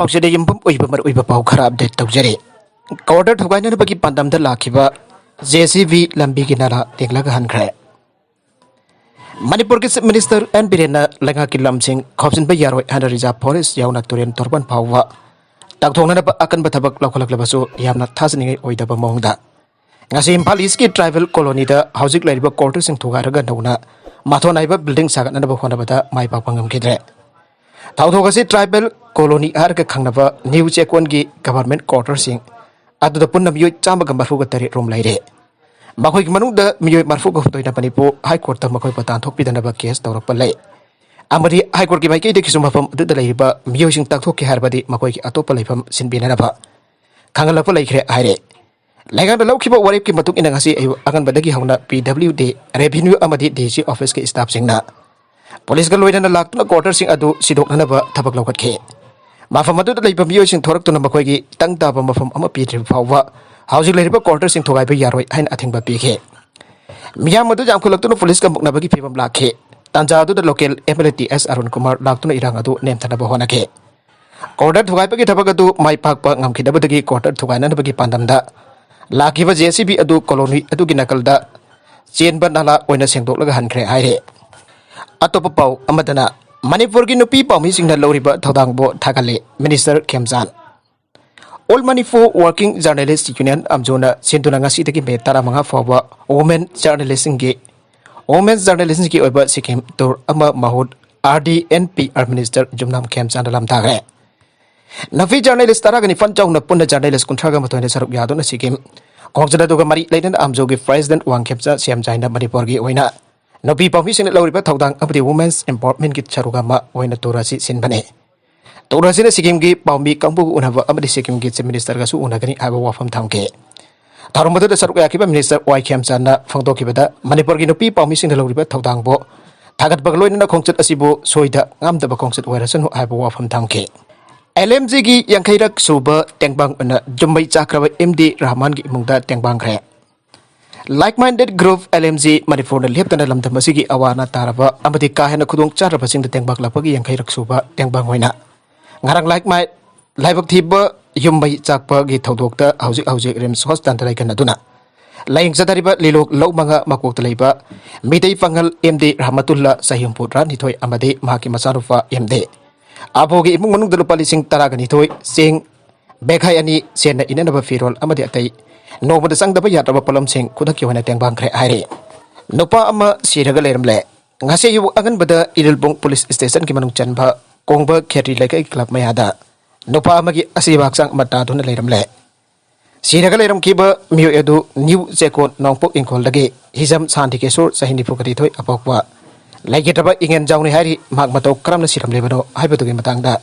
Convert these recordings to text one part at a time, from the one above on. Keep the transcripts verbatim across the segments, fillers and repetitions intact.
ꯄꯥꯎꯆꯦꯗ ꯌꯨꯝꯐꯝ ꯑꯣꯏꯕ ꯃꯔꯨꯑꯣꯏꯕ ꯄꯥꯎ ꯈꯔ ꯑꯞꯗꯦꯠ ꯇꯧꯖꯔꯤ꯫ ꯀ꯭ꯋꯥꯇꯔ ꯊꯨꯒꯥꯏꯅꯅꯕꯒꯤ ꯄꯥꯟꯗꯝꯗ ꯂꯥꯛꯈꯤꯕ ꯖꯦ ꯁꯤ ꯕꯤ ꯂꯝꯕꯤꯒꯤ ꯅꯂꯥ ꯇꯦꯛꯂꯒ ꯍꯟꯈ꯭ꯔꯦ꯫ ꯃꯅꯤꯄꯨꯔꯒꯤ ꯆꯤꯐ ꯃꯤꯅꯤꯁꯇꯔ ꯑꯦꯟ ꯕꯤꯔꯦꯟꯅ ꯂꯩꯉꯥꯛꯀꯤ ꯂꯝꯁꯤꯡ ꯈꯣꯞꯆꯤꯟꯕ ꯌꯥꯔꯣꯏ ꯍꯥꯏꯅ ꯔꯤꯖꯥꯔꯚ ꯐꯣꯔꯦꯁ ꯌꯥꯎꯅ ꯇꯨꯔꯦꯜ ꯇꯣꯔꯕꯥꯟ ꯐꯥꯎꯕ ꯇꯥꯛꯊꯣꯛꯅꯅꯕ ꯑꯀꯟꯕ ꯊꯕꯛ ꯂꯧꯈꯠꯂꯛꯂꯕꯁꯨ ꯌꯥꯝꯅ ꯊꯥꯖꯅꯤꯡꯉꯥꯏ ꯑꯣꯏꯗꯕ ꯃꯑꯣꯡꯗ ꯉꯁꯤ ꯏꯝꯐꯥꯜ ꯏꯁꯀꯤ ꯇ꯭ꯔꯥꯏꯕꯦꯜ ꯀꯣꯂꯣꯅꯤꯗ ꯍꯧꯖꯤꯛ ꯂꯩꯔꯤꯕ ꯀ꯭ꯋꯥꯇꯔꯁꯤꯡ ꯊꯨꯒꯥꯏꯔꯒ ꯅꯧꯅ ꯃꯊꯣꯟ ꯍꯥꯏꯕ ꯕꯤꯜꯗꯤꯡ ꯁꯥꯒꯠꯅꯅꯕ ꯍꯣꯠꯅꯕꯗ ꯃꯥꯏ ꯄꯥꯛꯄ ꯉꯝꯈꯤꯗ꯭ꯔꯦ꯫ ꯊꯧꯗꯣꯛ ꯑꯁꯤ ꯇ꯭ꯔꯥꯏꯕꯦꯜ ꯀꯣꯂꯣꯅꯤ ꯍꯥꯏꯔꯒ ꯈꯪꯅꯕ ꯅ꯭ꯌꯨ ꯆꯦꯛꯀꯣꯟꯒꯤ ꯒꯚꯔꯟꯃꯦꯟꯠ ꯀ꯭ꯋꯥꯇꯔꯁꯤꯡ ꯑꯗꯨꯗ ꯄꯨꯟꯅ ꯃꯤꯑꯣꯏ ꯆꯥꯝꯃꯒ ꯃꯔꯤꯐꯨꯇꯔꯦꯠ ꯔꯣꯝ ꯂꯩꯔꯦ꯫ ꯃꯈꯣꯏꯒꯤ ꯃꯅꯨꯡꯗ ꯃꯤꯑꯣꯏ ꯃꯔꯤꯐꯨꯒ ꯍꯨꯝꯗꯣꯏꯅ ꯃꯅꯤꯄꯨꯔ ꯍꯥꯏ ꯀꯣꯔꯠꯇ ꯃꯈꯣꯏꯕꯨ ꯇꯥꯟꯊꯣꯛꯄꯤꯗꯅꯕ ꯀꯦꯁ ꯇꯧꯔꯛꯄ ꯂꯩ꯫ ꯑꯃꯗꯤ ꯍꯥꯏ ꯀꯣꯔꯠꯀꯤ ꯃꯥꯏꯀꯩꯗꯒꯤꯁꯨ ꯃꯐꯝ ꯑꯗꯨꯗ ꯂꯩꯔꯤꯕ ꯃꯤꯑꯣꯏꯁꯤꯡ ꯇꯥꯛꯊꯣꯛꯀꯦ ꯍꯥꯏꯔꯕꯗꯤ ꯃꯈꯣꯏꯒꯤ ꯑꯇꯣꯞꯄ ꯂꯩꯐꯝ ꯁꯤꯟꯕꯤꯅꯅꯕ ꯈꯪꯍꯜꯂꯛꯄ ꯂꯩꯈ꯭ꯔꯦ ꯍꯥꯏꯔꯦ꯫ ꯂꯩꯉꯥꯛꯅ ꯂꯧꯈꯤꯕ ꯋꯥꯔꯦꯞꯀꯤ ꯃꯇꯨꯡ ꯏꯟꯅ ꯉꯁꯤ ꯑꯌꯨꯛ ꯑꯉꯟꯕꯗꯒꯤ ꯍꯧꯅ ꯄꯤ ꯗꯕ꯭ꯂꯤꯌꯨ ꯗꯤ, ꯔꯦꯚꯤꯅ꯭ꯌꯨ ꯑꯃꯗꯤ ꯗꯤ ꯁꯤ ꯑꯣꯐꯤꯁꯀꯤ ꯁ꯭ꯇꯥꯐꯁꯤꯡꯅ ꯄꯨꯂꯤꯁꯀ ꯂꯣꯏꯅꯅ ꯂꯥꯛꯇꯨꯅ ꯀ꯭ꯋꯥꯇꯔꯁꯤꯡ ꯑꯗꯨ ꯁꯤꯗꯣꯛꯅꯅꯕ ꯊꯕꯛ ꯂꯧꯈꯠꯈꯤ꯫ ꯃꯐꯝ ꯑꯗꯨꯗ ꯂꯩꯕ ꯃꯤꯑꯣꯏꯁꯤꯡ ꯊꯣꯔꯛꯇꯨꯅ ꯃꯈꯣꯏꯒꯤ ꯇꯪ ꯇꯥꯕ ꯃꯐꯝ ꯑꯃ ꯄꯤꯗ꯭ꯔꯤꯕ ꯐꯥꯎꯕ ꯍꯧꯖꯤꯛ ꯂꯩꯔꯤꯕ ꯀ꯭ꯋꯥꯇꯔꯁꯤꯡ ꯊꯨꯒꯥꯏꯕ ꯌꯥꯔꯣꯏ ꯍꯥꯏꯅ ꯑꯊꯤꯡꯕ ꯄꯤꯈꯤ꯫ ꯃꯤꯌꯥꯝ ꯑꯗꯨ ꯌꯥꯝꯈꯠꯂꯛꯇꯨꯅ ꯄꯨꯂꯤꯁꯀ ꯃꯨꯛꯅꯕꯒꯤ ꯐꯤꯕꯝ ꯂꯥꯛꯈꯤ꯫ ꯇꯥꯟꯖꯥ ꯑꯗꯨꯗ local M L A T S Arun Kumar ꯂꯥꯛꯇꯨꯅ ꯏꯔꯥꯡ ꯑꯗꯨ ꯅꯦꯝꯊꯅꯕ ꯍꯣꯠꯅꯈꯤ꯫ ꯀ꯭ꯋꯥꯇꯔ ꯊꯨꯒꯥꯏꯕꯒꯤ ꯊꯕꯛ ꯑꯗꯨ ꯃꯥꯏ ꯄꯥꯛꯄ ꯉꯝꯈꯤꯗꯕꯗꯒꯤ ꯀ꯭ꯋꯥꯇꯔ ꯊꯨꯒꯥꯏꯅꯅꯕꯒꯤ ꯄꯥꯟꯗꯝꯗ ꯂꯥꯛꯈꯤꯕ ꯖꯦ ꯁꯤ ꯕꯤ ꯑꯗꯨ ꯀꯣꯂꯣꯅꯤ ꯑꯗꯨꯒꯤ ꯅꯥꯀꯜꯗ ꯆꯦꯟꯕ ꯅꯂꯥ ꯑꯣꯏꯅ ꯁꯦꯡꯗꯣꯛꯂꯒ ꯍꯟꯈ꯭ꯔꯦ ꯍꯥꯏꯔꯦ꯫ ꯑꯇꯣꯞꯄ ꯄꯥꯎ ꯑꯃꯗꯅ ꯃꯅꯤꯄꯨꯔꯒꯤ ꯅꯨꯄꯤ ꯄꯥꯎꯃꯤꯁꯤꯡꯅ ꯂꯧꯔꯤꯕ ꯊꯧꯗꯥꯡꯕꯨ ꯊꯥꯒꯠꯂꯤ minister Khemchand. All Manipur working journalists union, ꯑꯝꯖꯣꯅ ꯁꯤꯟꯗꯨꯅ ꯉꯁꯤꯗꯒꯤ ꯃꯦ ꯇꯔꯥꯃꯉꯥ ꯐꯥꯎꯕ ꯋꯨꯃꯦꯟ ꯖꯔꯅꯦꯂꯤꯁꯁꯤꯡꯒꯤ, ꯋꯨꯃꯦꯟ ꯖꯔꯅꯦꯂꯤꯁꯁꯤꯡꯒꯤ ꯑꯣꯏꯕ ꯁꯤꯀꯤꯝ ꯇꯨꯔ ꯑꯃ ꯃꯍꯨꯠ R D and P R minister Yumnam ꯈꯦꯝꯆꯥꯟꯅ ꯂꯝꯊꯥꯈ꯭ꯔꯦ꯫ ꯅꯨꯄꯤ ꯖꯔꯅꯦꯂꯤꯁ ꯇꯔꯥꯒ ꯅꯤꯄꯥꯟ ꯌꯥꯎꯅ ꯄꯨꯟꯅ ꯖꯔꯅꯦꯂꯤꯁ ꯀꯨꯟꯊ꯭ꯔꯥꯒ ꯃꯥꯊꯣꯏꯅ ꯁꯔꯨꯛ ꯌꯥꯗꯨꯅ ꯁꯤꯀꯤꯝ ꯈꯣꯡꯆꯠ ꯑꯗꯨꯒ ꯃꯔꯤ ꯂꯩꯅꯅ ꯑꯝꯖꯣꯒꯤ ꯄ꯭ꯔꯦꯁꯤꯗꯦꯟꯠ ꯋꯥꯡꯈꯦꯝꯆꯥ ꯁꯦꯝꯖꯥꯏꯅ ꯃꯅꯤꯄꯨꯔꯒꯤ ꯑꯣꯏꯅ ꯅꯨꯄꯤ ꯄꯥꯎꯃꯤꯁꯤꯡꯅ ꯂꯧꯔꯤꯕ ꯊꯧꯗꯥꯡ ꯑꯃꯗꯤ ꯋꯨꯃꯦꯟꯁ ꯑꯦꯝꯄꯥꯋꯔꯃꯦꯟꯠꯀꯤ ꯁꯔꯨꯛ ꯑꯃ ꯑꯣꯏꯅ ꯇꯨꯔ ꯑꯁꯤ ꯁꯤꯟꯕꯅꯤ꯫ ꯇꯨꯔ ꯑꯁꯤꯅ ꯁꯤꯀꯤꯝꯒꯤ ꯄꯥꯎꯃꯤ ꯀꯥꯡꯕꯨꯒ ꯎꯅꯕ ꯑꯃꯗꯤ ꯁꯤꯀꯤꯝꯒꯤ ꯆꯤꯐ ꯃꯤꯅꯤꯁꯇꯔꯒꯁꯨ ꯎꯅꯒꯅꯤ ꯍꯥꯏꯕ ꯋꯥꯐꯝ ꯊꯝꯈꯤ꯫ ꯊꯧꯔꯝ ꯑꯗꯨꯗ ꯁꯔꯨꯛ ꯌꯥꯈꯤꯕ ꯃꯤꯅꯤꯁꯇꯔ ꯋꯥꯏ ꯈꯦꯝꯆꯥꯟꯅ ꯐꯣꯡꯗꯣꯛꯈꯤꯕꯗ, ꯃꯅꯤꯄꯨꯔꯒꯤ ꯅꯨꯄꯤ ꯄꯥꯎꯃꯤꯁꯤꯡꯅ ꯂꯧꯔꯤꯕ ꯊꯧꯗꯥꯡꯕꯨ ꯊꯥꯒꯠꯄꯒ ꯂꯣꯏꯅꯅ ꯈꯣꯡꯆꯠ ꯑꯁꯤꯕꯨ ꯁꯣꯏꯗ ꯉꯥꯝꯗꯕ ꯈꯣꯡꯆꯠ ꯑꯣꯏꯔꯁꯅꯨ ꯍꯥꯏꯕ ꯋꯥꯐꯝ ꯊꯝꯈꯤ꯫ ꯑꯦꯜ ꯑꯦꯝ ꯖꯤꯒꯤ ꯌꯥꯡꯈꯩꯔꯛ ꯁꯨꯕ ꯇꯦꯡꯕꯥꯡ ꯑꯣꯏꯅ ꯌꯨꯝꯃꯩ ꯆꯥꯈ꯭ꯔꯕ ꯑꯦꯝ ꯗꯤ ꯔꯍꯃꯥꯟꯒꯤ ꯏꯃꯨꯡꯗ ꯇꯦꯡꯕꯥꯡꯈ꯭ꯔꯦ꯫ Like Minded Group, L M G, ꯃꯅꯤꯄꯨꯔꯅ ꯂꯦꯞꯇꯅ ꯂꯝꯗꯝ ꯑꯁꯤꯒꯤ ꯑꯋꯥ ꯑꯅꯥ ꯇꯥꯔꯕ ꯑꯃꯗꯤ ꯀꯥ ꯍꯦꯟꯅ ꯈꯨꯗꯣꯡ ꯆꯥꯗ꯭ꯔꯕꯁꯤꯡꯗ ꯇꯦꯡꯕꯥꯛꯂꯛꯄꯒꯤ ꯌꯥꯡꯈꯩꯔꯛ ꯁꯨꯕ ꯇꯦꯡꯕꯥꯡ ꯑꯣꯏꯅ ꯉꯔꯥꯡ Like Mind ꯂꯥꯏꯕꯛ ꯊꯤꯕ ꯌꯨꯝ ꯃꯩ ꯆꯥꯛꯄꯒꯤ ꯊꯧꯗꯣꯛꯇ ꯍꯧꯖꯤꯛ ꯍꯧꯖꯤꯛ ꯔꯤꯝꯁ ꯍꯣꯁꯄꯤꯇꯥꯜꯗ ꯂꯩꯈꯟꯅꯗꯨꯅ ꯂꯥꯌꯦꯡ ꯆꯠꯊꯔꯤꯕ ꯂꯤꯂꯣꯡ ꯂꯧ ꯃꯉꯥ ꯃꯀꯣꯛꯇ ꯂꯩꯕ ꯃꯤꯇꯩ ꯄꯥꯉꯜ ꯑꯦꯝ ꯗꯤ ꯔꯥꯃꯇꯨꯜꯂꯥ, ꯆꯍꯤ ꯍꯨꯝꯐꯨꯇꯔꯥꯅꯤꯊꯣꯏ, ꯑꯃꯗꯤ ꯃꯍꯥꯛꯀꯤ ꯃꯆꯥꯅꯨꯄꯥ ꯑꯦꯝ ꯗꯤ ꯑꯕꯣꯒꯤ ꯏꯃꯨꯡ ꯃꯅꯨꯡꯗ ꯂꯨꯄꯥ ꯂꯤꯁꯤꯡ ꯇꯔꯥꯒ ꯅꯤꯊꯣꯏ, ꯆꯦꯡ ꯕꯦꯒ ꯍꯥꯏ ꯑꯅꯤ, ꯁꯦꯠꯅ ꯏꯅꯅꯕ ꯐꯤꯔꯣꯜ ꯑꯃꯗꯤ ꯑꯇꯩ ꯅꯣꯡꯃꯗ ꯆꯪꯗꯕ ꯌꯥꯗ꯭ꯔꯕ ꯄꯣꯠꯂꯝꯁꯤꯡ ꯈꯨꯗꯛꯀꯤ ꯑꯣꯏꯅ ꯇꯦꯡꯕꯥꯡꯈ꯭ꯔꯦ ꯍꯥꯏꯔꯤ꯫ ꯅꯨꯄꯥ ꯑꯃ ꯁꯤꯔꯒ ꯂꯩꯔꯝꯂꯦ꯫ ꯉꯁꯤ ꯑꯌꯨꯛ ꯑꯉꯟꯕꯗ ꯏꯔꯤꯜꯕꯨꯡ ꯄꯨꯂꯤꯁ ꯁ꯭ꯇꯦꯁꯟꯒꯤ ꯃꯅꯨꯡ ꯆꯟꯕ ꯀꯣꯡꯕ ꯈꯦꯇ꯭ꯔꯤ ꯂꯩꯀꯥꯏ ꯀ꯭ꯂꯕ ꯃꯌꯥꯗ ꯅꯨꯄꯥ ꯑꯃꯒꯤ ꯑꯁꯤꯕ ꯍꯛꯆꯥꯡ ꯑꯃ ꯇꯥꯗꯨꯅ ꯂꯩꯔꯝꯂꯦ꯫ ꯁꯤꯔꯒ ꯂꯩꯔꯝꯈꯤꯕ ꯃꯤꯑꯣꯏ ꯑꯗꯨ ꯅ꯭ꯌꯨ ꯆꯦꯀꯣꯟ ꯅꯣꯡꯄꯣꯛ ꯏꯪꯈꯣꯜꯗꯒꯤ ꯍꯤꯖꯝ ꯁꯥꯟꯇꯤꯀꯦꯁꯣꯔ, ꯆꯍꯤ ꯅꯤꯐꯨꯒ ꯅꯤꯊꯣꯏ, ꯑꯄꯣꯛꯄ, ꯂꯩꯈꯤꯗ꯭ꯔꯕ ꯏꯉꯦꯟꯖꯥꯎꯅꯤ ꯍꯥꯏꯔꯤ꯫ ꯃꯍꯥꯛ ꯃꯇꯧ ꯀꯔꯝꯅ ꯁꯤꯔꯝꯂꯤꯕꯅꯣ ꯍꯥꯏꯕꯗꯨꯒꯤ ꯃꯇꯥꯡꯗ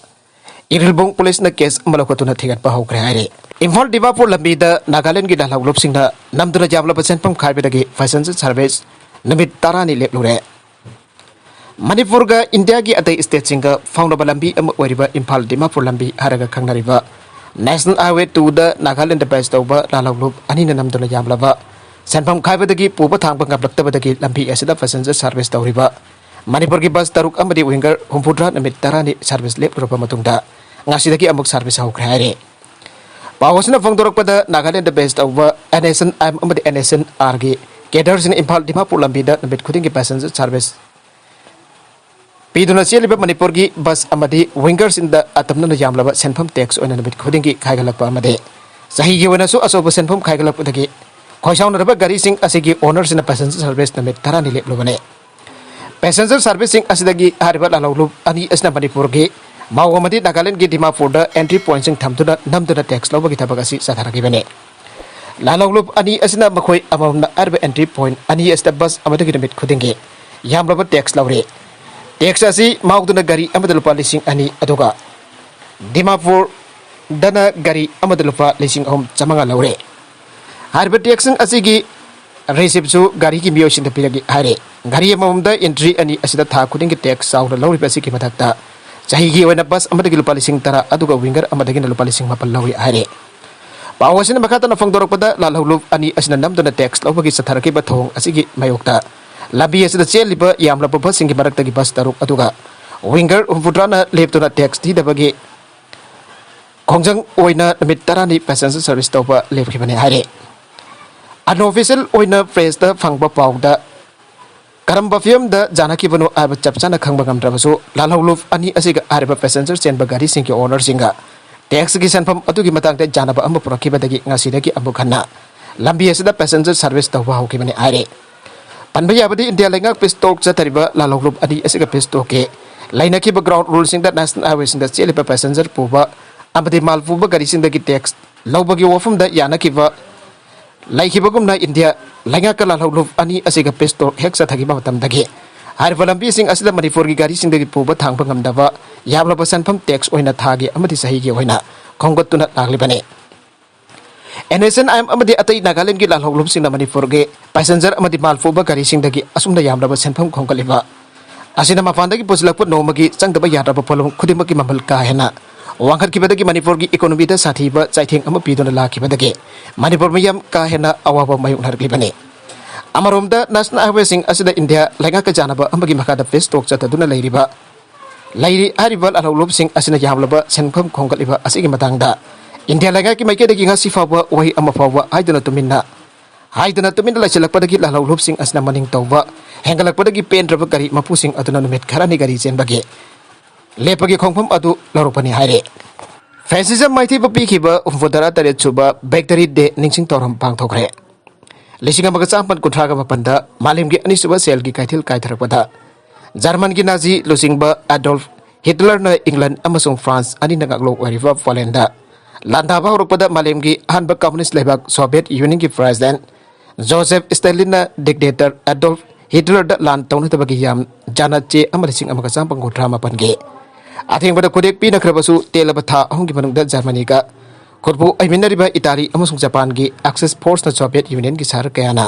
ꯏꯔꯤꯜꯕꯨꯡ ꯄꯨꯂꯤꯁꯅ ꯀꯦꯁ ꯑꯃ ꯂꯧꯈꯠꯇꯨꯅ ꯊꯤꯒꯠꯄ ꯍꯧꯈ꯭ꯔꯦ ꯍꯥꯏꯔꯤ꯫ ꯏꯝꯐꯥꯜ ꯗꯤꯃꯥꯄꯨꯔ ꯂꯝꯕꯤꯗ ꯅꯥꯒꯥꯂꯦꯟꯗꯒꯤ ꯂꯥꯜꯍꯧꯂꯨꯞꯁꯤꯡꯅ ꯅꯝꯗꯨꯅ ꯌꯥꯝꯂꯕ ꯁꯦꯟꯐꯝ ꯈꯥꯏꯕꯗꯒꯤ ꯄꯦꯁꯦꯟꯖꯔ ꯁꯥꯔꯚꯤꯁ ꯅꯨꯃꯤꯠ ꯇꯔꯥꯅꯤ ꯂꯦꯞꯂꯨꯔꯦ꯫ ꯃꯅꯤꯄꯨꯔꯒ ꯏꯟꯗꯤꯌꯥꯒꯤ ꯑꯇꯩ ꯁ꯭ꯇꯦꯠꯁꯤꯡꯒ ꯐꯥꯎꯅꯕ ꯂꯝꯕꯤ ꯑꯃ ꯑꯣꯏꯔꯤꯕ ꯏꯝꯐꯥꯜ ꯗꯤꯃꯥꯄꯨꯔ ꯂꯝꯕꯤ ꯍꯥꯏꯔꯒ ꯈꯪꯅꯔꯤꯕ ꯅꯦꯁꯅꯦꯜ ꯍꯥꯏꯋꯦ ꯇꯨꯗ ꯅꯥꯒꯥꯂꯦꯟꯗ ꯕꯦꯁ ꯇꯧꯕ ꯂꯥꯜꯍꯧꯂꯨꯞ ꯑꯅꯤꯅ ꯅꯝꯗꯨꯅ ꯌꯥꯝꯂꯕ ꯁꯦꯟꯐꯝ ꯈꯥꯏꯕꯗꯒꯤ ꯄꯨꯕ ꯊꯥꯡꯕ ꯉꯝꯂꯛꯇꯕꯗꯒꯤ ꯂꯝꯕꯤ ꯑꯁꯤꯗ ꯄꯦꯁꯦꯟꯖꯔ ꯁꯥꯔꯚꯤꯁ ꯇꯧꯔꯤꯕ ꯃꯅꯤꯄꯨꯔꯒꯤ ꯕꯁ ꯇꯔꯨꯛ ꯑꯃꯗꯤ ꯋꯤꯡꯒꯔ ꯍꯨꯝꯐꯨꯇꯔꯥ ꯅꯨꯃꯤꯠ ꯇꯔꯥꯅꯤ ꯁꯥꯔꯚꯤꯁ ꯂꯦꯞꯂꯨꯔꯕ ꯃꯇꯨꯡꯗ ꯉꯁꯤꯗꯒꯤ ꯑꯃꯨꯛ ꯁꯥꯔꯚꯤꯁ ꯍꯧꯈ꯭ꯔꯦ ꯍꯥꯏꯔꯤ꯫ ꯄꯥꯎ ꯑꯁꯤꯅ ꯐꯣꯡꯗꯣꯔꯛꯄꯗ ꯅꯥꯒꯥꯂꯦꯟꯗ ꯕꯦꯁ ꯇꯧꯕ ꯑꯦꯟ ꯑꯦꯁ ꯑꯦꯟ ꯑꯦꯝ ꯑꯃꯗꯤ ꯑꯦꯟ ꯑꯦꯁ ꯑꯦꯟ ꯑꯥꯔꯒꯤ ꯀꯦꯗꯔꯁꯤꯡꯅ ꯏꯝꯐꯥꯜ ꯗꯤꯃꯥꯄꯨꯔ ꯂꯝꯕꯤꯗ ꯅꯨꯃꯤꯠ ꯈꯨꯗꯤꯡꯒꯤ ꯄꯦꯁꯦꯟꯖꯔ ꯁꯥꯔꯚꯤꯁ ꯄꯤꯗꯨꯅ ꯆꯦꯜꯂꯤꯕ ꯃꯅꯤꯄꯨꯔꯒꯤ ꯕꯁ ꯑꯃꯗꯤ ꯋꯤꯡꯒꯔꯁꯤꯡꯗ ꯑꯇꯝꯅꯅ ꯌꯥꯝꯂꯕ ꯁꯦꯟꯐꯝ ꯇꯦꯛꯁ ꯑꯣꯏꯅ ꯅꯨꯃꯤꯠ ꯈꯨꯗꯤꯡꯒꯤ ꯈꯥꯏꯒꯠꯂꯛꯄ ꯑꯃꯗꯤ ꯆꯍꯤꯒꯤ ꯑꯣꯏꯅꯁꯨ ꯑꯆꯧꯕ ꯁꯦꯟꯐꯝ ꯈꯥꯏꯒꯠꯂꯛꯄꯗꯒꯤ ꯈꯣꯏꯁꯥꯎꯅꯔꯕ ꯒꯥꯔꯤꯁꯤꯡ ꯑꯁꯤꯒꯤ ꯑꯣꯅꯔꯁꯤꯡꯅ ꯄꯦꯁꯦꯟꯖꯔ ꯁꯥꯔꯚꯤꯁ ꯅꯨꯃꯤꯠ ꯇꯔꯥꯅꯤ ꯂꯦꯞꯂꯨꯕꯅꯤ꯫ ꯄꯦꯁꯦꯟꯖꯔ ꯁꯥꯔꯚꯤꯁꯁꯤꯡ ꯑꯁꯤꯗꯒꯤ ꯍꯥꯏꯔꯤꯕ ꯂꯥꯜꯍꯧꯂꯨꯞ ꯑꯅꯤ ꯑꯁꯤꯅ ꯃꯅꯤꯄꯨꯔꯒꯤ ꯃꯥꯎ ꯑꯃꯗꯤ ꯅꯥꯒꯥꯂꯦꯟꯗꯒꯤ ꯗꯤꯃꯥꯄꯨꯔꯗ ꯑꯦꯟꯇ꯭ꯔꯤ ꯄꯣꯏꯟꯠꯁꯤꯡ ꯊꯝꯗꯨꯅ ꯅꯝꯗꯨꯅ ꯇꯦꯛꯁ ꯂꯧꯕꯒꯤ ꯊꯕꯛ ꯑꯁꯤ ꯆꯠꯊꯔꯛꯂꯤꯕꯅꯤ꯫ ꯂꯥꯜꯍꯧꯂꯨꯞ ꯑꯅꯤ ꯑꯁꯤꯅ ꯃꯈꯣꯏ ꯑꯃꯃꯝꯅ ꯍꯥꯏꯔꯤꯕ ꯑꯦꯟꯇ꯭ꯔꯤ ꯄꯣꯏꯟꯠ ꯑꯅꯤ ꯑꯁꯤꯗ ꯕꯁ ꯑꯃꯗꯒꯤ ꯅꯨꯃꯤꯠ ꯈꯨꯗꯤꯡꯒꯤ ꯌꯥꯝꯂꯕ ꯇꯦꯛꯁ ꯂꯧꯔꯤ꯫ ꯇꯦꯛꯁ ꯑꯁꯤ ꯃꯥꯎꯗꯨꯅ ꯒꯥꯔꯤ ꯑꯃꯗ ꯂꯨꯄꯥ ꯂꯤꯁꯤꯡ ꯑꯅꯤ, ꯑꯗꯨꯒ ꯗꯤꯃꯥꯄꯨꯔꯗꯅ ꯒꯥꯔꯤ ꯑꯃꯗ ꯂꯨꯄꯥ ꯂꯤꯁꯤꯡ ꯑꯍꯨꯝ ꯆꯥꯝꯃꯉꯥ ꯂꯧꯔꯦ꯫ ꯍꯥꯏꯔꯤꯕ ꯇꯦꯛꯁꯁꯤꯡ ꯑꯁꯤꯒꯤ ꯔꯤꯁꯤꯞꯁꯨ ꯒꯥꯔꯤꯒꯤ ꯃꯤꯑꯣꯏꯁꯤꯡꯗ ꯄꯤꯔꯛꯏ ꯍꯥꯏꯔꯦ꯫ ꯒꯥꯔꯤ ꯑꯃꯃꯝꯗ ꯑꯦꯟꯇ꯭ꯔꯤ ꯑꯅꯤ ꯑꯁꯤꯗ ꯊꯥ ꯈꯨꯗꯤꯡꯒꯤ ꯇꯦꯛꯁ ꯆꯥꯎꯅ ꯂꯧꯔꯤꯕ ꯑꯁꯤꯒꯤ ꯃꯊꯛꯇ ꯆꯍꯤꯒꯤ ꯑꯣꯏꯅ ꯕꯁ ꯑꯃꯗꯒꯤ ꯂꯨꯄꯥ ꯂꯤꯁꯤꯡ ꯇꯔꯥ, ꯑꯗꯨꯒ ꯋꯤꯡꯒꯔ ꯑꯃꯗꯒꯤꯅ ꯂꯨꯄꯥ ꯂꯤꯁꯤꯡ ꯃꯥꯄꯜ ꯂꯧꯏ ꯍꯥꯏꯔꯦ꯫ ꯄꯥꯎ ꯑꯁꯤꯅ ꯃꯈꯥ ꯇꯥꯅ ꯐꯣꯡꯗꯣꯔꯛꯄꯗ, ꯂꯥꯜꯍꯧꯂꯨꯞ ꯑꯅꯤ ꯑꯁꯤꯅ ꯅꯝꯗꯨꯅ ꯇꯦꯛꯁ ꯂꯧꯕꯒꯤ ꯆꯠꯊꯔꯛꯈꯤꯕ ꯊꯧꯑꯣꯡ ꯑꯁꯤꯒꯤ ꯃꯥꯌꯣꯛꯇ ꯂꯝꯕꯤ ꯑꯁꯤꯗ ꯆꯦꯜꯂꯤꯕ ꯌꯥꯝꯂꯕ ꯕꯁꯁꯤꯡꯒꯤ ꯃꯔꯛꯇꯒꯤ ꯕꯁ ꯇꯔꯨꯛ, ꯑꯗꯨꯒ ꯋꯤꯡꯒꯔ ꯍꯨꯝꯐꯨꯇꯔꯥꯅ ꯂꯦꯞꯇꯨꯅ ꯇꯦꯛꯁ ꯊꯤꯗꯕꯒꯤ ꯈꯣꯡꯖꯪ ꯑꯣꯏꯅ ꯅꯨꯃꯤꯠ ꯇꯔꯥꯅꯤ passenger service ꯇꯧꯕ ꯂꯦꯞꯈꯤꯕꯅꯤ ꯍꯥꯏꯔꯤ꯫ Unofficial ꯑꯣꯏꯅ press ꯇ ꯐꯪꯕ ꯄꯥꯎꯗ ꯀꯔꯝꯕ ꯐꯤꯕꯝꯗ ꯌꯥꯅꯈꯤꯕꯅꯣ ꯍꯥꯏꯕ ꯆꯞ ꯆꯥꯅ ꯈꯪꯕ ꯉꯝꯗ꯭ꯔꯕꯁꯨ, ꯂꯥꯜꯍꯧꯂꯨꯞ ꯑꯅꯤ ꯑꯁꯤꯒ ꯍꯥꯏꯔꯤꯕ passenger ꯆꯦꯟꯕ ꯒꯥꯔꯤꯁꯤꯡꯒꯤ owner ꯁꯤꯡꯒ tax ꯀꯤ ꯁꯦꯟꯐꯝ ꯑꯗꯨꯒꯤ ꯃꯇꯥꯡꯗ ꯌꯥꯅꯕ ꯑꯃ ꯄꯨꯔꯛꯈꯤꯕꯗꯒꯤ ꯉꯁꯤꯗꯒꯤ ꯑꯃꯨꯛ ꯍꯟꯅ ꯂꯝꯕꯤ ꯑꯁꯤꯗ passenger service ꯇꯧꯕ ꯍꯧꯈꯤꯕꯅꯤ ꯍꯥꯏꯔꯤ꯫ ꯄꯟꯕ ꯌꯥꯕꯗꯤ, ꯏꯟꯗꯤꯌꯥ ꯂꯩꯉꯥꯛ peace talk ꯆꯠꯊꯔꯤꯕ ꯂꯥꯜꯍꯧꯂꯨꯞ ꯑꯅꯤ ꯑꯁꯤꯒ peace talk ꯀꯤ ꯂꯩꯅꯈꯤꯕ ground rule ꯁꯤꯡꯗ national highway ꯁꯤꯡꯗ ꯆꯦꯜꯂꯤꯕ passenger ꯄꯨꯕ ꯑꯃꯗꯤ ꯃꯥꯜ ꯄꯨꯕ ꯒꯥꯔꯤꯁꯤꯡꯗꯒꯤ tax ꯂꯧꯕꯒꯤ ꯋꯥꯐꯝꯗ ꯌꯥꯅꯈꯤꯕ ꯂꯩꯈꯤꯕꯒꯨꯝꯅ, ꯏꯟꯗꯤꯌꯥ ꯂꯩꯉꯥꯛꯀ ꯂꯥꯜꯍꯧꯂꯨꯞ ꯑꯅꯤ ꯑꯁꯤꯒ peace talk ꯍꯦꯛ ꯆꯠꯊꯈꯤꯕ ꯃꯇꯝꯗꯒꯤ ꯍꯥꯏꯔꯤꯕ ꯂꯝꯕꯤꯁꯤꯡ ꯑꯁꯤꯗ ꯃꯅꯤꯄꯨꯔꯒꯤ ꯒꯥꯔꯤꯁꯤꯡꯗꯒꯤ ꯄꯨꯕ ꯊꯥꯡꯕ ꯉꯝꯗꯕ ꯌꯥꯝꯂꯕ ꯁꯦꯟꯐꯝ tax ꯑꯣꯏꯅ ꯊꯥꯒꯤ ꯑꯃꯗꯤ ꯆꯍꯤꯒꯤ ꯑꯣꯏꯅ ꯈꯣꯝꯒꯠꯇꯨꯅ ꯂꯥꯛꯂꯤꯕꯅꯤ꯫ NSCN-IM ꯑꯃꯗꯤ ꯑꯇꯩ ꯅꯥꯒꯥꯂꯦꯟꯒꯤ ꯂꯥꯜꯍꯧꯂꯨꯞꯁꯤꯡꯅ ꯃꯅꯤꯄꯨꯔꯒꯤ passenger ꯑꯃꯗꯤ ꯃꯥꯜ ꯄꯨꯕ ꯒꯥꯔꯤꯁꯤꯡꯗꯒꯤ ꯑꯁꯨꯝꯅ ꯌꯥꯝꯂꯕ ꯁꯦꯟꯐꯝ ꯈꯣꯝꯒꯠꯂꯤꯕ ꯑꯁꯤꯅ ꯃꯄꯥꯟꯗꯒꯤ ꯄꯨꯁꯤꯜꯂꯛꯄ ꯅꯣꯡꯃꯒꯤ ꯆꯪꯗꯕ ꯌꯥꯗ꯭ꯔꯕ ꯄꯣꯠꯂꯝ ꯈꯨꯗꯤꯡꯃꯛꯀꯤ ꯃꯃꯜ ꯀꯥ ꯍꯦꯟꯅ ꯋꯥꯡꯈꯠꯈꯤꯕꯗꯒꯤ ꯃꯅꯤꯄꯨꯔꯒꯤ economy ꯗ ꯁꯥꯊꯤꯕ ꯆꯩꯊꯦꯡ ꯑꯃ ꯄꯤꯗꯨꯅ ꯂꯥꯛꯈꯤꯕꯗꯒꯤ ꯃꯅꯤꯄꯨꯔ ꯃꯤꯌꯥꯝ ꯀꯥ ꯍꯦꯟꯅ ꯑꯋꯥꯕ ꯃꯥꯌꯣꯛꯅꯔꯛꯂꯤꯕꯅꯤ꯫ ꯑꯃꯔꯣꯝꯗ, national highway ꯁꯤꯡ ꯑꯁꯤꯗ ꯏꯟꯗꯤꯌꯥ ꯂꯩꯉꯥꯛꯀ ꯆꯥꯟꯅꯕ ꯑꯃꯒꯤ ꯃꯈꯥꯗ peace talk ꯆꯠꯊꯗꯨꯅ ꯂꯩꯔꯤꯕ, ꯂꯩꯔꯤ ꯍꯥꯏꯔꯤꯕ ꯂꯥꯜꯍꯧꯂꯨꯞꯁꯤꯡ ꯑꯁꯤꯅ ꯌꯥꯝꯂꯕ ꯁꯦꯟꯐꯝ ꯈꯣꯝꯒꯠꯂꯤꯕ ꯑꯁꯤꯒꯤ ꯃꯇꯥꯡꯗ ꯏꯟꯗꯤꯌꯥ ꯂꯩꯉꯥꯛꯀꯤ ꯃꯥꯏꯀꯩꯗꯒꯤ ꯉꯁꯤ ꯐꯥꯎꯕ ꯋꯥꯍꯩ ꯑꯃ ꯐꯥꯎꯕ ꯍꯥꯏꯗꯨꯅ ꯇꯨꯃꯤꯟꯅ ꯍꯥꯏꯗꯨꯅ ꯇꯨꯃꯤꯟꯅ ꯂꯩꯁꯤꯜꯂꯛꯄꯗꯒꯤ ꯂꯥꯜꯍꯧꯂꯨꯞꯁꯤꯡ ꯑꯁꯤꯅ ꯃꯅꯤꯡ ꯇꯧꯕ ꯍꯦꯟꯒꯠꯂꯛꯄꯗꯒꯤ ꯄꯦꯟꯗ꯭ꯔꯕ ꯒꯥꯔꯤ ꯃꯄꯨꯁꯤꯡ ꯑꯗꯨꯅ ꯅꯨꯃꯤꯠ ꯈꯔꯅꯤ ꯒꯥꯔꯤ ꯆꯦꯟꯕꯒꯤ ꯂꯦꯞꯄꯒꯤ ꯈꯣꯡꯐꯝ ꯑꯗꯨ ꯂꯧꯔꯛꯄꯅꯤ ꯍꯥꯏꯔꯤ꯫ Fascism ꯃꯥꯏꯊꯤꯕ ꯄꯤꯈꯤꯕ ꯍꯨꯝꯐꯨꯇꯔꯥ ꯇꯔꯦꯠ ꯁꯨꯕ Victory Day ꯅꯤꯡꯁꯤꯡ ꯊꯧꯔꯝ ꯄꯥꯡꯊꯣꯛꯈ꯭ꯔꯦ꯫ ꯂꯤꯁꯤꯡ ꯑꯃꯒ ꯆꯥꯃꯥꯄꯟ ꯀꯨꯟꯊ꯭ꯔꯥꯒ ꯃꯥꯄꯟꯗ ꯃꯥꯂꯦꯝꯒꯤ ꯑꯅꯤꯁꯨꯕ ꯁꯦꯜꯒꯤ ꯀꯩꯊꯦꯜ ꯀꯥꯏꯊꯔꯛꯄꯗ ꯖꯔꯃꯟꯒꯤ ꯅꯥꯖꯤ ꯂꯨꯆꯤꯡꯕ ꯑꯦꯗꯣꯜꯐ ꯍꯤꯠꯂꯔꯅ ꯏꯪꯂꯦꯟ ꯑꯃꯁꯨꯡ ꯐ꯭ꯔꯥꯟꯁ ꯑꯅꯤꯅ ꯉꯥꯛꯂꯣꯛ ꯑꯣꯏꯔꯤꯕ ꯄꯣꯂꯦꯟꯗ ꯂꯥꯟꯗꯥꯕ ꯍꯧꯔꯛꯄꯗ ꯃꯥꯂꯦꯝꯒꯤ ꯑꯍꯥꯟꯕ communist ꯂꯩꯕꯥꯛ Soviet Union ꯒꯤ president ꯖꯣꯁꯦꯐ ꯁ꯭ꯇꯦꯂꯤꯟꯅ dictator ꯑꯦꯗꯣꯜꯐ ꯍꯤꯠꯂꯔꯗ ꯂꯥꯟ ꯇꯧꯅꯗꯕꯒꯤ ꯌꯥꯝ ꯖꯥꯅ ꯆꯦ ꯑꯃ ꯂꯤꯁꯤꯡ ꯑꯃꯒ ꯆꯥꯃꯥꯄꯟ ꯀꯨꯟꯊ꯭ꯔꯥ ꯃꯥꯄꯟꯒꯤ ꯑꯊꯦꯡꯕꯗ ꯈꯨꯗꯦꯛ ꯄꯤꯅꯈ꯭ꯔꯕꯁꯨ, ꯇꯦꯜꯂꯕ ꯊꯥ ꯑꯍꯨꯝꯒꯤ ꯃꯅꯨꯡꯗ ꯖꯔꯃꯅꯤꯒ ꯈꯨꯠꯄꯨ ꯍꯩꯃꯤꯟꯅꯔꯤꯕ ꯏꯇꯥꯂꯤ ꯑꯃꯁꯨꯡ ꯖꯄꯥꯟꯒꯤ Axis force ꯅ Soviet Union ꯒꯤ ꯁꯍꯔ ꯀꯌꯥꯅ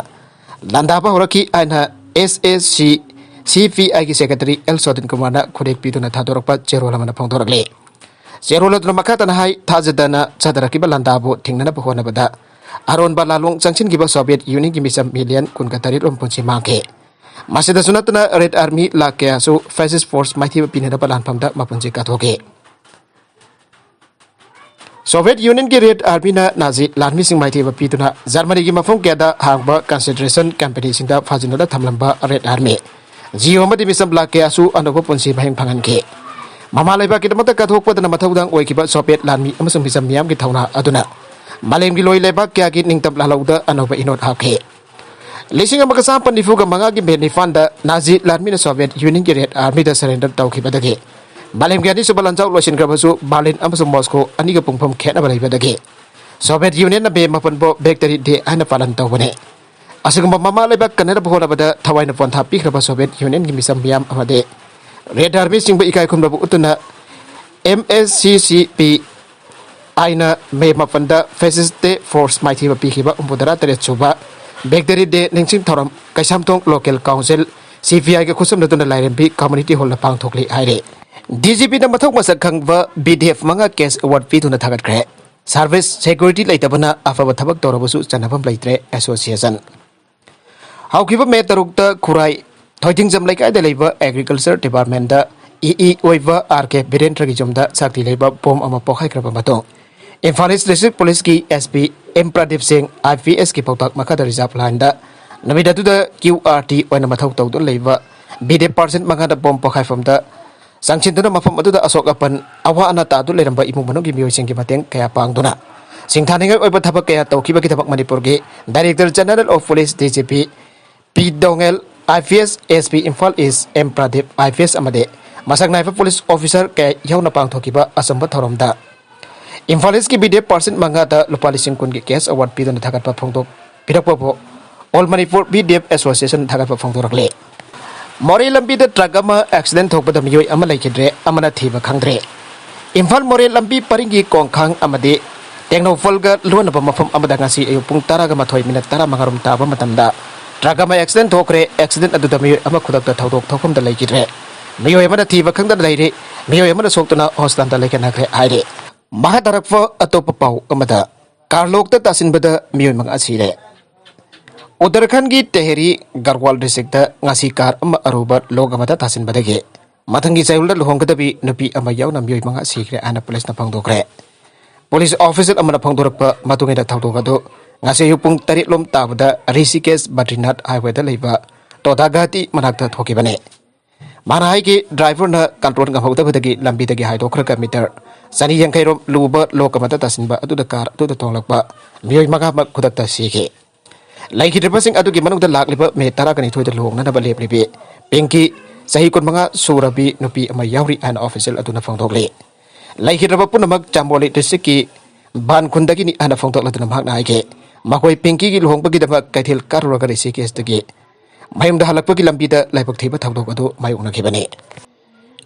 ꯂꯥꯟꯗꯥꯕ ꯍꯧꯔꯛꯈꯤ ꯍꯥꯏꯅ S A C C P I ꯒꯤ secretary ꯑꯦꯜ ꯁꯣꯗꯤꯟ ꯀꯨꯃꯥꯔꯅ ꯈꯨꯗꯦꯛ ꯄꯤꯗꯨꯅ ꯊꯥꯗꯣꯔꯛꯄ ꯆꯦꯔꯣꯜ ꯑꯃꯅ ꯐꯣꯡꯗꯣꯔꯛꯂꯤ꯫ ꯆꯦꯔꯣꯜ ꯑꯗꯨꯅ ꯃꯈꯥ ꯇꯥꯅ ꯍꯥꯏ, ꯊꯥꯖꯗꯅ ꯆꯠꯊꯔꯛꯈꯤꯕ ꯂꯥꯟꯗꯥꯕꯨ ꯊꯤꯡꯅꯅꯕ ꯍꯣꯠꯅꯕꯗ ꯑꯔꯣꯟꯕ ꯂꯥꯂꯣꯡ ꯆꯪꯁꯤꯟꯈꯤꯕ Soviet Union ꯒꯤ ꯃꯤꯆꯝ million ꯀꯨꯟꯒ ꯇꯔꯦꯠ ꯔꯣꯝ ꯄꯨꯟꯁꯤ ꯃꯥꯡꯈꯤ꯫ ꯃꯁꯤꯗꯁꯨ ꯅꯠꯇꯅ Red Army ꯂꯥꯈ ꯀꯌꯥꯁꯨ fascist force ꯃꯥꯏꯊꯤꯕ ꯄꯤꯅꯅꯕ ꯂꯥꯟꯐꯝꯗ ꯃꯄꯨꯟꯁꯤ ꯀꯠꯊꯣꯛꯈꯤ꯫ ꯁꯣꯚꯤꯌꯦꯠ ꯌꯨꯅꯤꯌꯟꯒꯤ ꯔꯦꯗ ꯑꯥꯔꯃꯤꯅ ꯅꯥꯖꯤ ꯂꯥꯟꯃꯤꯁꯤꯡ ꯃꯥꯏꯊꯤꯕ ꯄꯤꯗꯨꯅ ꯖꯔꯃꯅꯤꯒꯤ ꯃꯐꯝ ꯀꯌꯥꯗ ꯍꯥꯡꯕ ꯀꯟꯁꯦꯟꯇ꯭ꯔꯦꯁꯟ ꯀꯦꯝꯞꯁꯤꯡꯗ ꯐꯥꯖꯤꯟꯗꯨꯅ ꯊꯝꯂꯝꯕ ꯔꯦꯗ ꯑꯥꯔꯃꯤ, ꯖꯤꯑꯣ ꯑꯃꯗꯤ ꯃꯤꯆꯝ ꯂꯥꯛ ꯀꯌꯥꯁꯨ ꯑꯅꯧꯕ ꯄꯨꯟꯁꯤ ꯃꯍꯤꯡ ꯐꯪꯍꯟꯈꯤ꯫ ꯃꯃꯥ ꯂꯩꯕꯥꯛꯀꯤꯗꯃꯛꯇ ꯀꯠꯊꯣꯛꯄꯗꯅ ꯃꯊꯧꯗꯥꯡ ꯑꯣꯏꯈꯤꯕ ꯁꯣꯚꯤꯌꯦꯠ ꯂꯥꯟꯃꯤ ꯑꯃꯁꯨꯡ ꯃꯤꯆꯝ ꯃꯤꯌꯥꯝꯒꯤ ꯊꯧꯅꯥ ꯑꯗꯨꯅ ꯃꯥꯂꯦꯝꯒꯤ ꯂꯣꯏ ꯂꯩꯕꯥꯛ ꯀꯌꯥꯒꯤ ꯅꯤꯡꯇꯝ ꯂꯥꯜꯍꯧꯗ ꯑꯅꯧꯕ ꯏꯅꯣꯠ ꯍꯥꯞꯈꯤ꯫ ꯂꯤꯁꯤꯡ ꯑꯃꯒ ꯆꯥꯃꯥꯄꯟ ꯅꯤꯐꯨꯒ ꯃꯉꯥꯒꯤ ꯃꯦ ꯅꯤꯄꯥꯟꯗ ꯅꯥꯖꯤ ꯂꯥꯟꯃꯤꯅ ꯁꯣꯚꯤꯌꯦꯠ ꯌꯨꯅꯤꯌꯟꯒꯤ ꯔꯦꯗ ꯑꯥꯔꯃꯤꯗ ꯁꯔꯦꯟꯗꯔ ꯇꯧꯈꯤꯕꯗꯒꯤ ꯃꯥꯂꯦꯝꯒꯤ ꯑꯅꯤꯁꯨꯕ ꯂꯥꯟꯖꯥꯎ ꯂꯣꯏꯁꯤꯟꯈ꯭ꯔꯕꯁꯨ, ꯕꯥꯔꯂꯤꯟ ꯑꯃꯁꯨꯡ ꯃꯣꯁꯀꯣ ꯑꯅꯤꯒ ꯄꯨꯡꯐꯝ ꯈꯦꯠꯅꯕ ꯂꯩꯕꯗꯒꯤ ꯁꯣꯚꯤꯌꯦꯠ ꯌꯨꯅꯤꯌꯟꯅ ꯃꯦ ꯃꯥꯄꯟꯕꯨ ꯕꯦꯛꯇꯔꯤ ꯗꯦ ꯍꯥꯏꯅ ꯄꯥꯂꯟ ꯇꯧꯕꯅꯤ꯫ ꯑꯁꯤꯒꯨꯝꯕ ꯃꯃꯥ ꯂꯩꯕꯥꯛ ꯀꯟꯅꯅꯕ ꯍꯣꯠꯅꯕꯗ ꯊꯋꯥꯏꯅ ꯄꯣꯟꯊꯥ ꯄꯤꯈ꯭ꯔꯕ ꯁꯣꯚꯤꯌꯦꯠ ꯌꯨꯅꯤꯌꯟꯒꯤ ꯃꯤꯆꯝ ꯃꯤꯌꯥꯝ ꯑꯃꯗꯤ ꯔꯦꯗ ꯑꯥꯔꯃꯤꯁꯤꯡꯕꯨ ꯏꯀꯥꯏ ꯈꯨꯝꯅꯕ ꯎꯠꯇꯨꯅ ꯑꯦꯝ ꯑꯦꯁ ꯁꯤ ꯁꯤ ꯄꯤ ꯑꯥꯏꯅ ꯃꯦ ꯃꯥꯄꯟꯗ ꯐꯦꯁꯤꯁ ꯗꯦ ꯐꯣꯔꯁ ꯃꯥꯏꯊꯤꯕ ꯄꯤꯈꯤꯕ ꯍꯨꯝꯐꯨꯇꯔꯥ ꯇꯔꯦꯠ ꯁꯨꯕ ꯕꯦꯛꯇꯔꯤ ꯗꯦ ꯅꯤꯡꯁꯤꯡ ꯊꯧꯔꯝ ꯀꯩꯁꯥꯝꯊꯣꯡ ꯂꯣꯀꯦꯜ ꯀꯥꯎꯟꯁꯤꯜ ꯁꯤ ꯄꯤ ꯑꯥꯏꯒ ꯈꯨꯠꯁꯝꯅꯗꯨꯅ ꯂꯥꯏꯔꯦꯝꯕꯤ ꯀꯝꯃ꯭ꯌꯨꯅꯤꯇꯤ ꯍꯣꯜꯗ ꯄꯥꯡꯊꯣꯛꯂꯤ ꯍꯥꯏꯔꯦ꯫ ꯗꯤ ꯖꯤ ꯄꯤꯗ ꯃꯊꯧ ꯃꯁꯛ ꯈꯪꯕ ꯕꯤ ꯗꯤ ꯑꯦꯐ ꯃꯉꯥ ꯀꯦꯁ ꯑꯦꯋꯥꯔꯗ ꯄꯤꯗꯨꯅ ꯊꯥꯒꯠꯈ꯭ꯔꯦ꯫ ꯁꯥꯔꯚꯤꯁ ꯁꯦꯀ꯭ꯌꯨꯔꯤꯇꯤ ꯂꯩꯇꯕꯅ ꯑꯐꯕ ꯊꯕꯛ ꯇꯧꯔꯕꯁꯨ ꯆꯟꯅꯐꯝ ꯂꯩꯇ꯭ꯔꯦ ꯑꯦꯁꯣꯁꯤꯌꯦꯁꯟ꯫ ꯍꯧꯈꯤꯕ ꯃꯦ ꯇꯔꯨꯛꯇ ꯈꯨꯔꯥꯏ ꯊꯣꯏꯊꯤꯡꯖꯝ ꯂꯩꯀꯥꯏꯗ ꯂꯩꯕ ꯑꯦꯒ꯭ꯔꯤꯀꯜꯆꯔ ꯗꯤꯄꯥꯔꯠꯃꯦꯟꯗ ꯏ ꯏ ꯑꯣꯏꯕ ꯑꯥꯔ ꯀꯦ ꯕꯤꯔꯦꯟꯗ꯭ꯔꯒꯤ ꯌꯨꯝꯗ ꯁꯛꯇꯤ ꯂꯩꯕ ꯕꯣꯝ ꯑꯃ ꯄꯣꯈꯥꯏꯈ꯭ꯔꯕ ꯃꯇꯨꯡ ꯏꯝꯐꯥꯜ ꯏꯁ ꯗꯤꯁꯇ꯭ꯔꯤꯛ ꯄꯨꯂꯤꯁꯀꯤ ꯑꯦꯁ ꯄꯤ ꯑꯦꯝ ꯄ꯭ꯔꯗꯤꯞ ꯁꯤꯡ ꯑꯥꯏ ꯄꯤ ꯑꯦꯁꯀꯤ ꯄꯥꯎꯇꯥꯛ ꯃꯈꯥꯗ ꯔꯤꯖꯥꯔꯚ ꯂꯥꯏꯟꯗ ꯅꯨꯃꯤꯠ ꯑꯗꯨꯗ ꯀ꯭ꯌꯨ ꯑꯥꯔ ꯇꯤ ꯑꯣꯏꯅ ꯃꯊꯧ ꯇꯧꯗꯨꯅ ꯂꯩꯕ ꯕꯤ ꯗꯤ ꯑꯦꯐ ꯄꯥꯔꯁꯟ ꯃꯉꯥꯗ ꯕꯣꯝ ꯄꯣꯈꯥꯏꯐꯝꯗ ꯆꯪꯁꯤꯟꯗꯨꯅ ꯃꯐꯝ ꯑꯗꯨꯗ ꯑꯁꯣꯛ ꯑꯄꯟ, ꯑꯋꯥ ꯑꯅꯥ ꯇꯥꯗꯨꯅ ꯂꯩꯔꯝꯕ ꯏꯃꯨꯡ ꯃꯅꯨꯡꯒꯤ ꯃꯤꯑꯣꯏꯁꯤꯡꯒꯤ ꯃꯇꯦꯡ ꯀꯌꯥ ꯄꯥꯡꯗꯨꯅ ꯁꯤꯡꯊꯥꯅꯤꯡꯉꯥꯏ ꯑꯣꯏꯕ ꯊꯕꯛ ꯀꯌꯥ ꯇꯧꯈꯤꯕꯒꯤꯗꯃꯛ ꯃꯅꯤꯄꯨꯔꯒꯤ director general of police, D G P, P Doungel, I P S S P Imphal east M Pradeep, I P S, ꯑꯃꯗꯤ ꯃꯁꯛ ꯅꯥꯏꯕ ꯄꯨꯂꯤꯁ ꯑꯣꯐꯤꯁꯥꯔ ꯀꯌꯥ ꯌꯥꯎꯅ ꯄꯥꯡꯊꯣꯛꯈꯤꯕ ꯑꯆꯝꯕ ꯊꯧꯔꯝꯗ ꯏꯝꯐꯥꯜ ꯏꯁꯀꯤ ꯕꯤ ꯗꯤ ꯑꯦꯐ ꯄꯥꯔꯁꯟ ꯃꯉꯥꯗ ꯂꯨꯄꯥ ꯂꯤꯁꯤꯡ ꯀꯨꯟꯒꯤ ꯀꯦꯁ ꯑꯦꯋꯥꯔꯗ ꯄꯤꯗꯨꯅ ꯊꯥꯒꯠꯄ ꯐꯣꯡꯗꯣꯛꯄꯤꯔꯛꯄꯕꯨ all Manipur B D F association ꯊꯥꯒꯠꯄ ꯐꯣꯡꯗꯣꯔꯛꯂꯤ꯫ ꯃꯣꯔꯦ ꯂꯝꯕꯤꯗ ꯇ꯭ꯔꯛ ꯑꯃ ꯑꯦꯛꯁꯤꯗꯦꯟ ꯊꯣꯛꯄꯗ ꯃꯤꯑꯣꯏ ꯑꯃ ꯂꯩꯈꯤꯗ꯭ꯔꯦ, ꯑꯃꯅ ꯊꯤꯕ ꯈꯪꯗ꯭ꯔꯦ꯫ ꯏꯝꯐꯥꯜ ꯃꯣꯔꯦ ꯂꯝꯕꯤ ꯄꯔꯤꯡꯒꯤ ꯀꯣꯡꯈꯥꯡ ꯑꯃꯗꯤ ꯇꯦꯡꯅꯧꯄꯜꯒ ꯂꯣꯟꯅꯕ ꯃꯐꯝ ꯑꯃꯗ ꯉꯁꯤ ꯑꯌꯨꯛ ꯄꯨꯡ ꯇꯔꯥꯒ ꯃꯥꯊꯣꯏ ꯃꯤꯅꯠ ꯇꯔꯥꯃꯉꯥ ꯔꯣꯝ ꯇꯥꯕ ꯃꯇꯝꯗ ꯇ꯭ꯔꯛ ꯑꯃ ꯑꯦꯛꯁꯤꯗꯦꯟ ꯊꯣꯛꯈ꯭ꯔꯦ꯫ ꯑꯦꯛꯁꯤꯗꯦꯟ ꯑꯗꯨꯗ ꯃꯤꯑꯣꯏ ꯑꯃ ꯈꯨꯗꯛꯇ ꯊꯧꯗꯣꯛ ꯊꯣꯛꯐꯝꯗ ꯂꯩꯈꯤꯗ꯭ꯔꯦ꯫ ꯃꯤꯑꯣꯏ ꯑꯃꯅ ꯊꯤꯕ ꯈꯪꯗꯅ ꯂꯩꯔꯤ꯫ ꯃꯤꯑꯣꯏ ꯑꯃꯅ ꯁꯣꯛꯇꯨꯅ ꯍꯣꯁꯄꯤꯇꯥꯜꯗ ꯂꯥꯏꯀꯠꯅꯈ꯭ꯔꯦ ꯍꯥꯏꯔꯤ꯫ ꯃꯈꯥ ꯇꯥꯔꯛꯄ ꯑꯇꯣꯞꯄ ꯄꯥꯎ ꯑꯃꯗ, ꯀꯥꯔ ꯂꯣꯛꯇ ꯇꯥꯁꯤꯟꯕꯗ ꯃꯤꯑꯣꯏ ꯃꯉꯥ ꯁꯤꯔꯦ꯫ ꯎꯠꯇꯔꯈꯟꯒꯤ ꯇꯦꯍꯔꯤ ꯒꯔꯋꯥꯜ ꯗꯤꯁꯇ꯭ꯔꯤꯛꯇ ꯉꯁꯤ ꯀꯥꯔ ꯑꯃ ꯑꯔꯨꯕ ꯂꯣꯛ ꯑꯃꯗ ꯇꯥꯁꯤꯟꯕꯗꯒꯤ ꯃꯊꯪꯒꯤ ꯆꯌꯣꯜꯗ ꯂꯨꯍꯣꯡꯒꯗꯕꯤ ꯅꯨꯄꯤ ꯑꯃ ꯌꯥꯎꯅ ꯃꯤꯑꯣꯏ ꯃꯉꯥ ꯁꯤꯈ꯭ꯔꯦ ꯍꯥꯏꯅ ꯄꯨꯂꯤꯁꯅ ꯐꯣꯡꯗꯣꯛꯈ꯭ꯔꯦ꯫ ꯄꯨꯂꯤꯁ ꯑꯣꯐꯤꯁꯔ ꯑꯃꯅ ꯐꯣꯡꯗꯣꯔꯛꯄ ꯃꯇꯨꯡ ꯏꯟꯅ ꯊꯧꯗꯣꯛ ꯑꯗꯨ ꯉꯁꯤ ꯑꯌꯨꯛ ꯄꯨꯡ ꯇꯔꯦꯠ ꯂꯣꯝ ꯇꯥꯕꯗ ꯔꯤꯁꯤꯀꯦꯁ ꯕꯗ꯭ꯔꯤꯅꯥꯊ ꯍꯥꯏꯋꯦꯗ ꯂꯩꯕ ꯇꯣꯗꯥꯒꯥꯇꯤ ꯃꯅꯥꯛꯇ ꯊꯣꯛꯈꯤꯕꯅꯤ꯫ ꯃꯥꯅ ꯍꯥꯏꯈꯤ, ꯗ꯭ꯔꯥꯏꯚꯔꯅ ꯀꯟꯇ꯭ꯔꯣꯜ ꯉꯝꯍꯧꯗꯕꯗꯒꯤ ꯂꯝꯕꯤꯗꯒꯤ ꯍꯥꯏꯗꯣꯛꯈ꯭ꯔꯒ ꯃꯤꯇꯔ ꯆꯅꯤ ꯌꯥꯡꯈꯩ ꯔꯣꯝ ꯂꯨꯕ ꯂꯣꯛ ꯑꯃꯗ ꯇꯥꯁꯤꯟꯕ ꯑꯗꯨꯗ ꯀꯥꯔ ꯑꯗꯨꯗ ꯇꯣꯡꯂꯛꯄ ꯃꯤꯑꯣꯏ ꯃꯉꯥꯃꯛ ꯈꯨꯗꯛꯇ ꯁꯤꯈꯤ꯫ ꯂꯩꯈꯤꯗ꯭ꯔꯕꯁꯤꯡ ꯑꯗꯨꯒꯤ ꯃꯅꯨꯡꯗ ꯂꯥꯛꯂꯤꯕ ꯃꯦ ꯇꯔꯥꯒ ꯅꯤꯊꯣꯏꯗ ꯂꯨꯍꯣꯡꯅꯅꯕ ꯂꯦꯞꯂꯤꯕꯤ ꯄꯤꯡꯀꯤ, ꯆꯍꯤ ꯀꯨꯟꯃꯉꯥ ꯁꯨꯔꯕꯤ ꯅꯨꯄꯤ ꯑꯃ ꯌꯥꯎꯔꯤ ꯍꯥꯏꯅ ꯑꯣꯐꯤꯁꯤꯌꯦꯜ ꯑꯗꯨꯅ ꯐꯣꯡꯗꯣꯛꯂꯤ꯫ ꯂꯩꯈꯤꯗ꯭ꯔꯕ ꯄꯨꯝꯅꯃꯛ ꯆꯥꯝꯕꯣꯂꯤ ꯗꯤꯁꯇ꯭ꯔꯤꯛꯀꯤ ꯕꯥꯟ ꯈꯨꯟꯗꯒꯤꯅꯤ ꯍꯥꯏꯅ ꯐꯣꯡꯗꯣꯛꯂꯗꯨꯅ ꯃꯍꯥꯛꯅ ꯍꯥꯏꯈꯤ, ꯃꯈꯣꯏ ꯄꯤꯡꯀꯤꯒꯤ ꯂꯨꯍꯣꯡꯕꯒꯤꯗꯃꯛ ꯀꯩꯊꯦꯜ ꯀꯥꯔꯨꯔꯒ ꯔꯤꯁꯤꯀꯦꯁꯇꯒꯤ ꯃꯌꯨꯝꯗ ꯍꯜꯂꯛꯄꯒꯤ ꯂꯝꯕꯤꯗ ꯂꯥꯏꯕꯛ ꯊꯤꯕ ꯊꯧꯗꯣꯛ ꯑꯗꯨ ꯃꯥꯌꯣꯛꯅꯈꯤꯕꯅꯤ꯫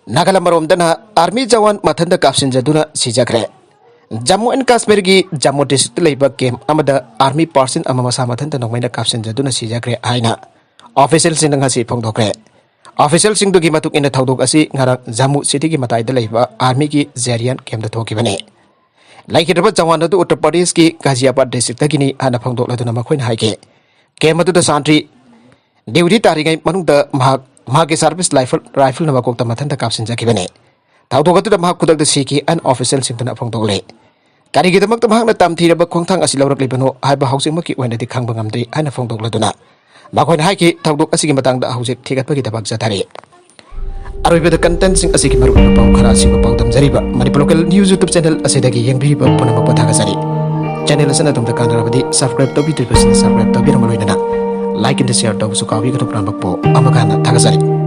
ꯅꯥꯒꯥꯂꯝ ꯑꯃꯔꯣꯝꯗꯅ ꯑꯥꯔꯃꯤ ꯖꯋꯥꯟ ꯃꯊꯟꯇ ꯀꯥꯞꯁꯤꯟꯖꯗꯨꯅ ꯁꯤꯖꯈ꯭ꯔꯦ꯫ ꯖꯝꯃꯨ ꯑꯦꯟ ꯀꯥꯁꯃꯤꯔꯒꯤ ꯖꯝꯃꯨ ꯗꯤꯁꯇ꯭ꯔꯤꯛꯇ ꯂꯩꯕ ꯀꯦꯝꯞ ꯑꯃꯗ ꯑꯥꯔꯃꯤ ꯄꯥꯔꯁꯟ ꯑꯃ ꯃꯁꯥ ꯃꯊꯟꯇ ꯅꯣꯡꯃꯩꯅ ꯀꯥꯞꯁꯤꯟꯖꯗꯨꯅ ꯁꯤꯖꯈ꯭ꯔꯦ ꯍꯥꯏꯅ ꯑꯣꯐꯤꯁꯤꯌꯦꯜꯁꯤꯡꯅ ꯉꯁꯤ ꯐꯣꯡꯗꯣꯛꯈ꯭ꯔꯦ꯫ ꯑꯣꯐꯤꯁꯤꯌꯦꯜꯁꯤꯡꯗꯨꯒꯤ ꯃꯇꯨꯡ ꯏꯟꯅ ꯊꯧꯗꯣꯛ ꯑꯁꯤ ꯉꯔꯥꯡ ꯖꯝꯃꯨ ꯁꯤꯇꯤꯒꯤ ꯃꯇꯥꯏꯗ ꯂꯩꯕ ꯑꯥꯔꯃꯤꯒꯤ ꯖꯦꯔꯤꯌꯥꯟ ꯀꯦꯝꯞꯇ ꯊꯣꯛꯈꯤꯕꯅꯤ꯫ ꯂꯩꯈꯤꯗ꯭ꯔꯕ ꯖꯋꯥꯟ ꯑꯗꯨ ꯎꯠꯇꯔ ꯄ꯭ꯔꯗꯦꯁꯀꯤ ꯒꯥꯖꯤꯌꯥꯕꯥꯗ ꯗꯤꯁꯇ꯭ꯔꯤꯛꯇꯒꯤꯅꯤ ꯍꯥꯏꯅ ꯐꯣꯡꯗꯣꯛꯂꯗꯨꯅ ꯃꯈꯣꯏꯅ ꯍꯥꯏꯈꯤ, ꯀꯦꯝꯞ ꯑꯗꯨꯗ ꯁꯥꯟꯇ꯭ꯔꯤ ꯗ꯭ꯌꯨꯇꯤ ꯇꯥꯔꯤꯉꯩ ꯃꯅꯨꯡꯗ ꯃꯍꯥꯛ ꯃꯍꯥꯛꯀꯤ ꯁꯥꯔꯚꯤꯁ ꯔꯥꯏꯐꯜ ꯔꯥꯏꯐꯜꯅ ꯃꯀꯣꯛꯇ ꯃꯊꯟꯇ ꯀꯥꯞꯁꯤꯟꯖꯈꯤꯕꯅꯤ꯫ ꯊꯧꯗꯣꯛ ꯑꯗꯨꯗ ꯃꯍꯥꯛ ꯈꯨꯗꯛꯇ ꯁꯤꯈꯤ ꯍꯥꯏꯅ ꯑꯣꯐꯤꯁꯤꯌꯦꯜꯁꯤꯡꯗꯨꯅ ꯐꯣꯡꯗꯣꯛꯂꯤ꯫ ꯀꯔꯤꯒꯤꯗꯃꯛꯇ ꯃꯍꯥꯛꯅ ꯇꯝꯊꯤꯔꯕ ꯈꯣꯡꯊꯥꯡ ꯑꯁꯤ ꯂꯧꯔꯛꯂꯤꯕꯅꯣ ꯍꯥꯏꯕ ꯍꯧꯖꯤꯛꯃꯛꯀꯤ ꯑꯣꯏꯅꯗꯤ ꯈꯪꯕ ꯉꯝꯗ꯭ꯔꯤ ꯍꯥꯏꯅ ꯐꯣꯡꯗꯣꯛꯂꯗꯨꯅ ꯃꯈꯣꯏꯅ ꯍꯥꯏꯈꯤ, ꯊꯧꯗꯣꯛ ꯑꯁꯤꯒꯤ ꯃꯇꯥꯡꯗ ꯍꯧꯖꯤꯛ ꯊꯤꯒꯠꯄꯒꯤ ꯊꯕꯛ ꯆꯠꯊꯔꯤ꯫ ꯑꯔꯣꯏꯕꯗ ꯀꯟꯇꯦꯟꯁꯤꯡ ꯑꯁꯤꯒꯤ ꯃꯔꯨꯑꯣꯏꯕ ꯄꯥꯎ ꯈꯔ ꯑꯁꯤꯕꯨ ꯄꯥꯎꯗꯝꯖꯔꯤꯕ Manipur local news YouTube channel ꯑꯁꯤꯗꯒꯤ ꯌꯦꯡꯕꯤꯔꯤꯕ ꯄꯨꯝꯅꯃꯛꯄꯨ ꯊꯥꯒꯠꯆꯔꯤ꯫ ꯆꯦꯅꯦꯜ ꯑꯁꯤꯅ ꯑꯗꯣꯝꯗ ꯀꯥꯟꯅꯔꯕꯗꯤ ꯁꯕꯁꯀ꯭ꯔꯥꯏꯕ ꯇꯧꯕꯤꯗ꯭ꯔꯤꯕꯁꯤꯡꯅ ꯁꯕꯁꯀ꯭ꯔꯥꯏꯕ ꯇꯧꯕꯤꯔꯝꯕ ꯂꯣꯏꯅꯅ ꯂꯥꯏꯛ ꯑꯦꯟ ꯁꯤꯌꯔ ꯇꯧꯕꯁꯨ ꯀꯥꯎꯕꯤꯒꯅꯨ ꯄꯨꯝꯅꯃꯛꯄꯨ ꯑꯃꯨꯛ ꯍꯟꯅ ꯊꯥꯒꯠꯆꯔꯤ꯫